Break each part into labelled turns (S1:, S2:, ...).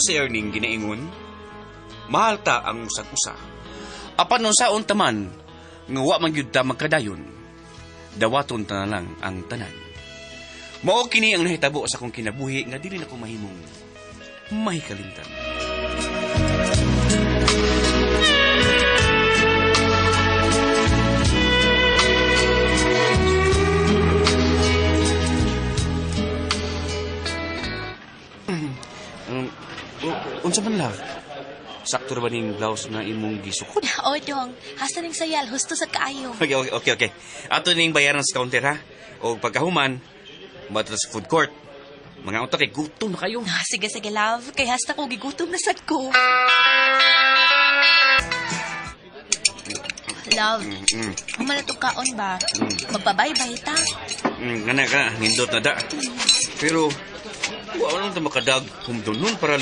S1: Ako si Erning ginaingon, mahal ta ang usag-usa. Apan unsaon ta man, nga wa man gyud ta magkadayon, dawaton ta na lang ang tanan. Mao kini ang nahitabo sa akong kinabuhi nga dili nako mahimong mahikalimtan. Unsa man, love? Sakto ra ba ning blouse nga imong gisukod?
S2: O, dong. Hasta ning sayal. Husto sa kaayo.
S1: Okay. Ato ning bayaran sa counter, ha? O pagkahuman, madto sa food court. Mga unta kay gutom na kayo.
S2: Ah, sige, sige, love. Kay hasta ko gigutom na sad ko. Love, human na itong kaon ba? Magpabay-bay ta.
S1: Ngana ka, nindot na da. Pero, wa lang ta makadag humdon para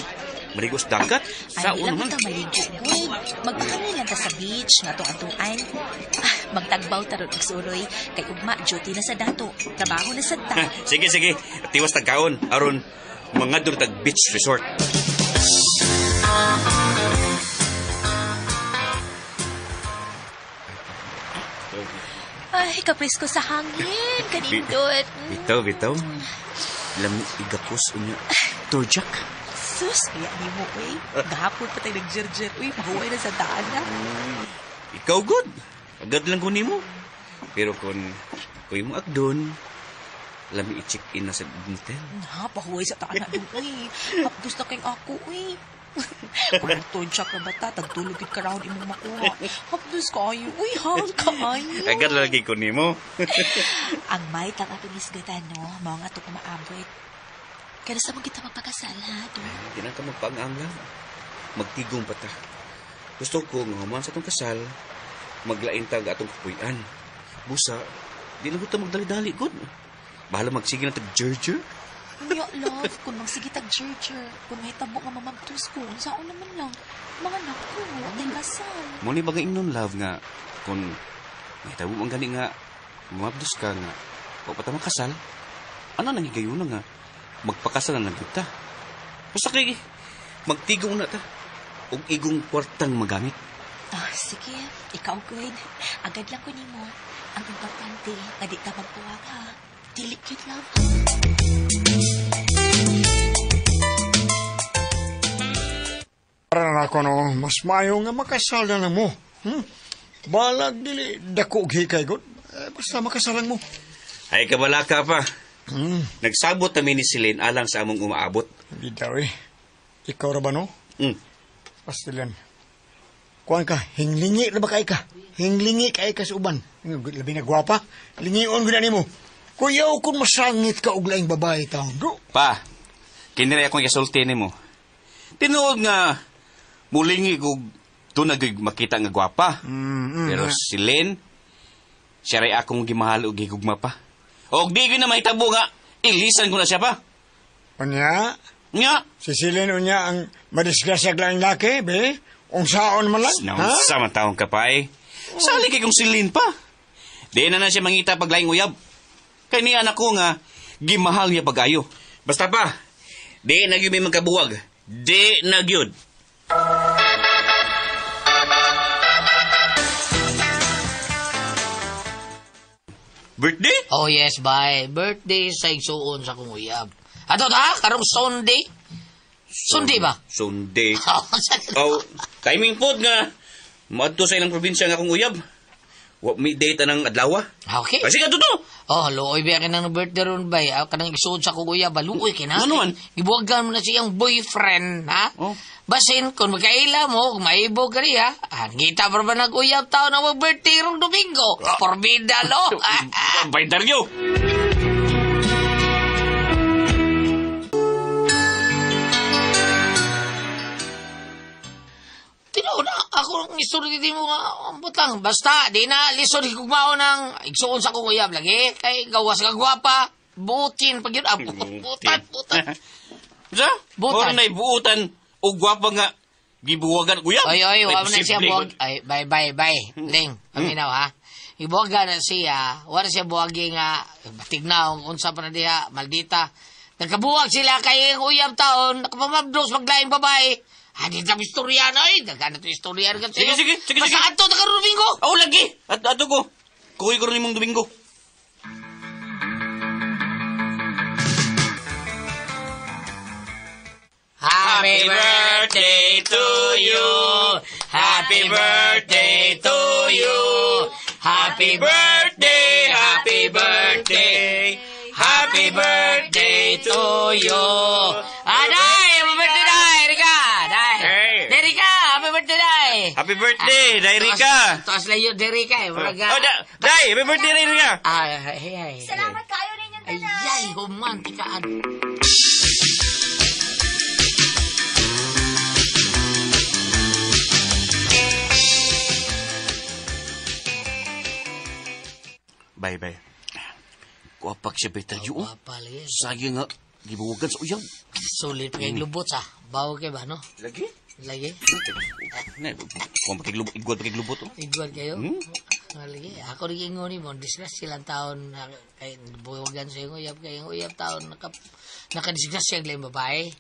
S1: maligo sa dagat.
S2: Ay,
S1: Saon
S2: lang
S1: man.
S2: ta maligo, good. Magpakamay lang ta sa beach, nga itong atuan. Ah, magtagbaw ta ron og suroy. Kay ugma, duty na sa dato. Trabaho na sad ta.
S1: Sige, sige. Tiwas tagkaon. Aron, mga tag beach resort.
S2: Ay, kapresko sa hangin. Kanindot.
S1: Bitaw, bitaw. Lami igakos unya. Turjak.
S2: Sus, kaya ni mo, uy. Gahapon pa tayo nagjerjer. Uy, mahuway na sa daan na.
S1: Ikaw good. Agad lang ko nimo. Pero kung kuy mo agdon, lami i-check in na sa motel.
S2: Na, pahuway sa taan na doon, uy. Hapdos na kayong ako, uy. Kung nagtodyak na bata, tagtulog gid ka raon imong makuha. Hapdos kaayo, uy, hang kaayo.
S1: Agad lagi ko nimo.
S2: Ang may tang atong isgatan, no? Mao nga to kumaabot. Kaya sa kita magpakasal, ha? Dong?
S1: Di na ka magpaangang lang. Magtigong pa ta. Gusto ko nga human sa atong kasal, maglain tag atong kapuy-an. Busa, di na ko ta magdali-dali, good. Bahala magsige na tag jerjer.
S2: Unya, love, kung magsige tag jerjer, kung mahitabo nga mamabdos ko, unsaon naman lang. Mga anak ko, atay kasal.
S1: Mo ni bagay ingnon love nga kung mahitabo man gani nga mamabdos ka nga wa pa ta makasal, ano nang higayon nga magpakasal na lang gyud ta. Basta kay magtigong na ta og igong kwartang magamit.
S2: Ah, sige, ikaw good. Agad lang ko nimo. Ang importante, nga di ta magpuwag ha. Dili gyud, love.
S3: Para na ako, no, mas maayo nga makasal na na mo. Balag dili dako og hikay god. Eh, basta makasalan mo.
S1: Ay kabalaka pa. Nagsabot na mi ni Celine alang sa among umaabot.
S3: Hindi daw eh. Ikaw ra ba no? Pastilan. Kuan ka, hinglingi ra ba kay ka? Hinglingi kay ka sa uban. Labi na gwapa. Lingion gud nimo. Kuyaw kung masangit ka og laing babae taon. Do.
S1: Pa, kinira akong ikasulti nimo. Tinuod nga mulingi kog tunag makita nga gwapa. Pero si Lynn, siya ray akong gimahal og gigugma pa. Og di gyud na mahitabo nga ilisan ko na siya pa.
S3: Unya?
S1: Nga.
S3: Si Celine unya ang madisgrasya laing laki, be? Unsaon man lang, ha?
S1: Naunsa man taong ka pa eh. Sali kay kong si Lynn pa. Di na na siya mangita pag laing uyab. Kay niya anak ko nga, gimahal niya pag-ayo. Basta pa, di na gyud may magkabuwag. Di na gyud. Birthday?
S4: Oh yes, bye. Birthday sa igsuon sa kong uyab. Ato ta, karong Sunday. Sunday ba?
S1: Sunday. Oh, timing pod nga. Maadto sa ilang probinsya nga akong uyab. Wa mi date anang adlaw.
S4: Okay.
S1: Kasi ka to.
S4: Oh, luoy ba kanang birthday ron bay? Ah, kanang igsuon sa kong uyab, luoy kina.
S1: Ano man?
S4: Gibuwagan mo na siyang boyfriend, ha?
S1: Oh.
S4: Basin kung magkaila mo, kung maibog ka niya, ah, ngita pa ba nag-uyab tao na mag-birthday rong Domingo? Porbida, lo.
S1: Bay Dario.
S4: Tinuod na, ako ang istorya dito mo nga, ang butang. Basta, di na, lisod higugmao ng igsuon sa kong uyab lagi. Kay gawas ka gwapa, butin pag yun. Ah, butan, butan.
S1: Sa?
S4: Butan.
S1: Ora na'y buutan o gwapa nga gibuwagan uyab.
S4: Oy, oy, wa na siya
S1: posible.
S4: buwag. Ay, bye, bye, bye. Ling, paminaw ha. Ibuwagan na siya. Wa na siya buwagi nga, tignaw, unsa pa na diha, maldita. Nagkabuwag sila kay ang uyab taon, nakapamabdos maglaing babae. Di ta istorya na eh. Daghan na ito istorya na.
S1: Sige, sige, sige,
S4: Basta
S1: sige.
S4: ato, nakaroon Domingo.
S1: Oh, lagi! At ato ko. Kuwi ko rin mong Domingo.
S4: Happy birthday to you. Happy birthday to you. Happy birthday, happy birthday. Happy birthday to you. Day, happy birthday, Day. Rika, Day.
S1: Hey.
S4: Day, Rika, happy birthday, Day.
S1: Happy birthday, Day Rika.
S4: Taas layo, Day Rika. Eh.
S1: Oh, Day, happy birthday, Day Rika.
S4: Ay, ay, ay.
S5: Salamat kayo ninyong
S4: Ay,
S5: tanan.
S4: ay, humantikaan.
S1: Bye, bye. Kuwapak siya better yun.
S4: Guwapa lagi.
S1: Sayang nga, gibuwagan sa uyab.
S4: Sulit pa kayong lubot sa. Bawo kay ba, no?
S1: Lagi?
S4: Lagi.
S1: Ne, kung pakiglubot, igwad pakiglubot. Oh.
S4: Igwad kayo.
S1: Hmm?
S4: Lagi. Ako rin ingon mo, disgrasya silang taon na kay buwagan sa iyong uyab, kay uyab taon nakadisgrasya ang laing babae.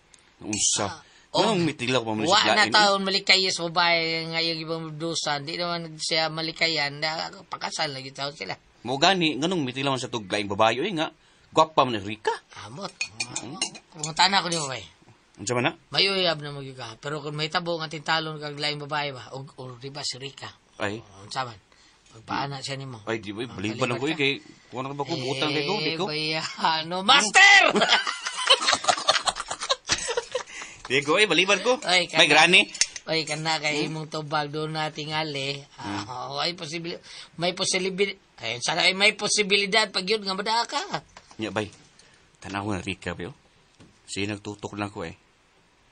S1: Unsa?
S4: Oh.
S1: Nang mitilaw pa man
S4: Wa
S1: sa
S4: na
S1: lain.
S4: taon malikay sa babae ngayong ibang dusan. Di naman siya malikayan. Na, pakasal lagi taon sila.
S1: Mo gani nganong mitilaw man sa tug laing babae oy nga. Gwapa man ni Rika.
S4: Amot. Kung tana ko ni babae.
S1: Unsa man na?
S4: May uyab na magyud ka. Pero kung may tabo nga tintalon kag laing babae ba, o di ba si Rika?
S1: Ay,
S4: Unsa man? Pagpaana siya nimo.
S1: ay di ba baliban ako eh kay kuno ba ko butang kay ko di ko.
S4: Eh, bayano. Master!
S1: Di ko ay baliban ko.
S4: Ay,
S1: May granny.
S4: Oy, kana kay imong tubag doon na tingali. Ay posibil may posibilidad. Ay, sana ay may posibilidad pag yun nga madaa ka.
S1: Nya bay. Tanaw na Rika ba yo. Siya nagtutok lang ko eh.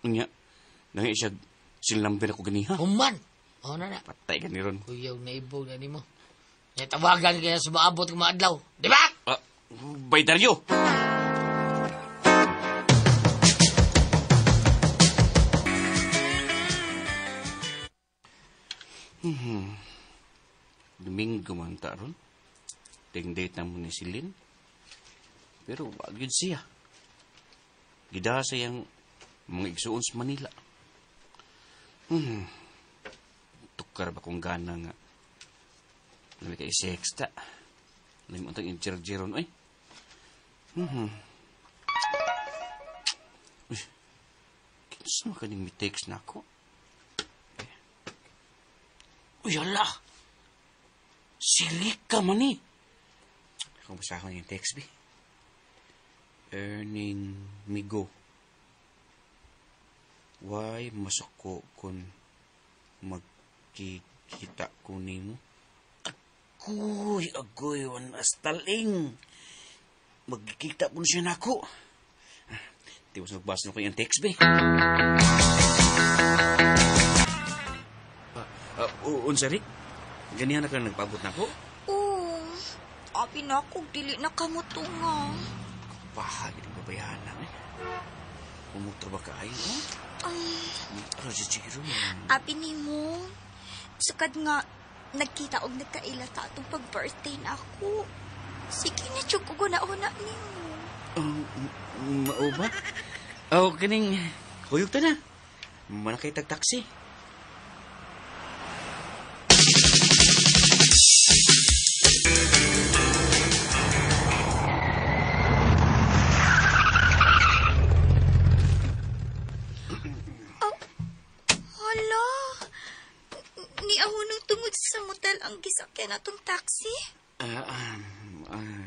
S1: Unya. Nangi siya silambin ako ganiha.
S4: Human. Oh na na.
S1: Patay ka ni ron.
S4: Kuyaw na ibog na nimo. Nya tawagan kaya sa maabot ng maadlaw. Di ba?
S1: Ah, bay Dario. Domingo man ta ron. Ting date na mo ni Silin. Pero wag yun siya. Gida sa iyang mga igsuon sa Manila. Tukar ba kung gana nga. Lami kay sexta. Lami mo itong injerjeron, oy. Uy, kinsa man kaning mi-text na ako? Uy, ala! Si Rika man eh. Kung basa ko yung text, bi. Earning migo. Why masako kun magkikita ko nimo? Agoy, agoy, wan astaling. Magkikita po siya nako. Di mo sa magbasa ko yung text, bi. Unsa, Rick? Ganihan na ka nagpaabot na ako?
S5: Oo. Abi na ako, dili na kamutunga.
S1: Bahagi ng babayahan na, eh. Pumuto ba ka ay, oh? Ano si Chiro?
S5: Abi nimo, sukad nga, nagkita og nagkaila ta atong pag-birthday na ako. Sige na, tiyog ko na-una nimo.
S1: Mao ba? Oh, kining kuyog ta na. Manakay tag taxi.
S5: Hala! Niahunong tungod sa motel ang gisakyan atong taxi?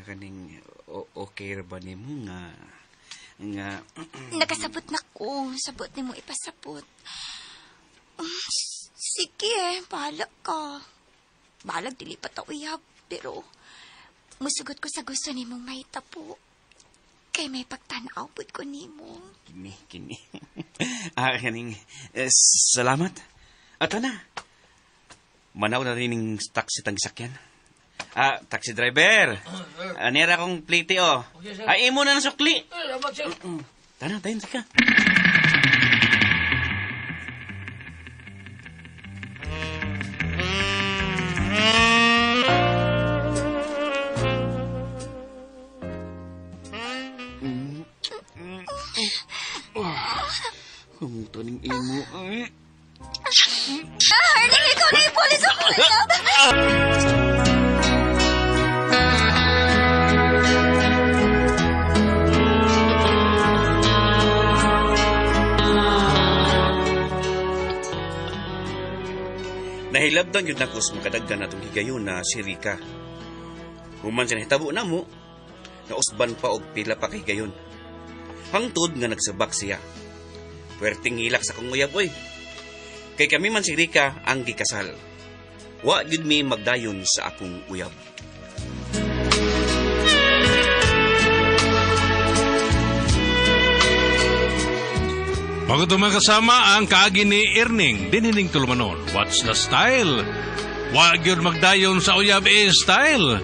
S1: Kaning okay ra ba nimo nga
S5: Nakasabot na ko. Sabot nimo ipasabot. Sige, bahala ka. Bahalag dili pa ta uyab, pero musugot ko sa gusto nimong mahitapo. Kay may pagtan-aw pud ko nimo.
S1: Kini. Kaning salamat. Ato na. Manaw na rin ning taxi tang sakyan. Taxi driver. Anera akong plate oh. Ay, imo na ng sukli. Tana, tayo ka. Taning imo. Ay.
S5: Ah, Erning, ikaw na ipulis ako uyab.
S1: Nahilabdan yun ako sa makadaggan atong higayon na si Rika. Human sa nahitabo na mo, nausban pa og pila pa kay higayon. Hangtod nga nagsabak siya. Puwerteng hilak sa kong uyab, oy. Kay kami man si Rika ang gikasal. Wa gyud mi magdayon sa akong uyab.
S6: Bago ito mga kasama ang kaagi ni Erning, dinining tulumanon. What's the style? Wa gyud magdayon sa uyab is style.